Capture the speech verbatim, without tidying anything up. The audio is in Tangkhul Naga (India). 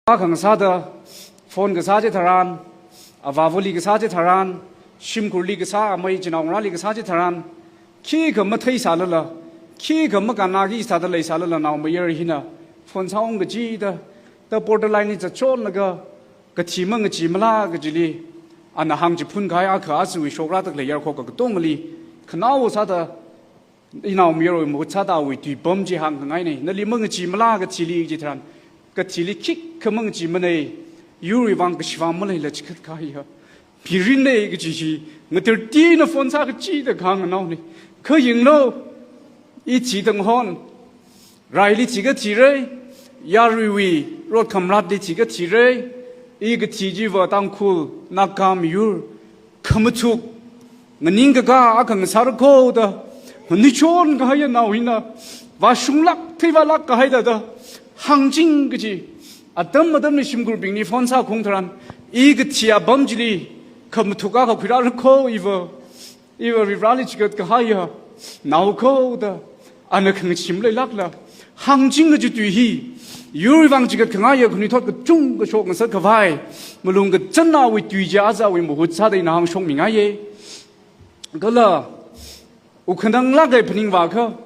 Akha ngasāda, phone kasā chitharan, avāvali kasā chitharan, shimkhurli kasā, amei chinaongarāli kasā chitharan, khikha matheisālala, khikha makannaki sāda leisālala, naomayara hina phone sāung kachida, ta borderline li zatchonlaga, kathi mangacheemala kajili, ana hāngchiphun kahai akha ajawui shokrāda khalei yarkhok katongali, khanao sāda, inaomayarawui mahut sāda awui tuipam chi hāngkhangaina. Nali mangacheemala kathili chitharan, kathili khikha mangacheemana, yurwui vang kashivang maleila chikat kahaiya mirinna kaji chi, ngatertina phone sā kachida kahāng anaona. Kha yanglu, i thida ngahon, raili thikathira, yaruiwui rot khamratli thikathira, i kathi chiva Tangkhul, Naga miyur, khamathuk, nganingkakā akha ngasāra kho da, nganuichon kahaiya nao hina, vāshunglāk theivālāk kahai thāda, hāngching kaji, atam atamli shimkhurbingli phone sākhaung tharan, i kathi apam chili, khamathuk akha khuirāra kho iva, iva Varivarāli chikat kahaiya nao kho da, ana khangachee maleilākla, hāngching kaji tui hi, yurwui vang chikat khangaiya khanuithot kachungkha shokngasakhavai, malung kachānnawui tui chi ajawui mahut sāda ina hāngshokmingaiya. Kala, wukkhananglāk kahai phaningvākha,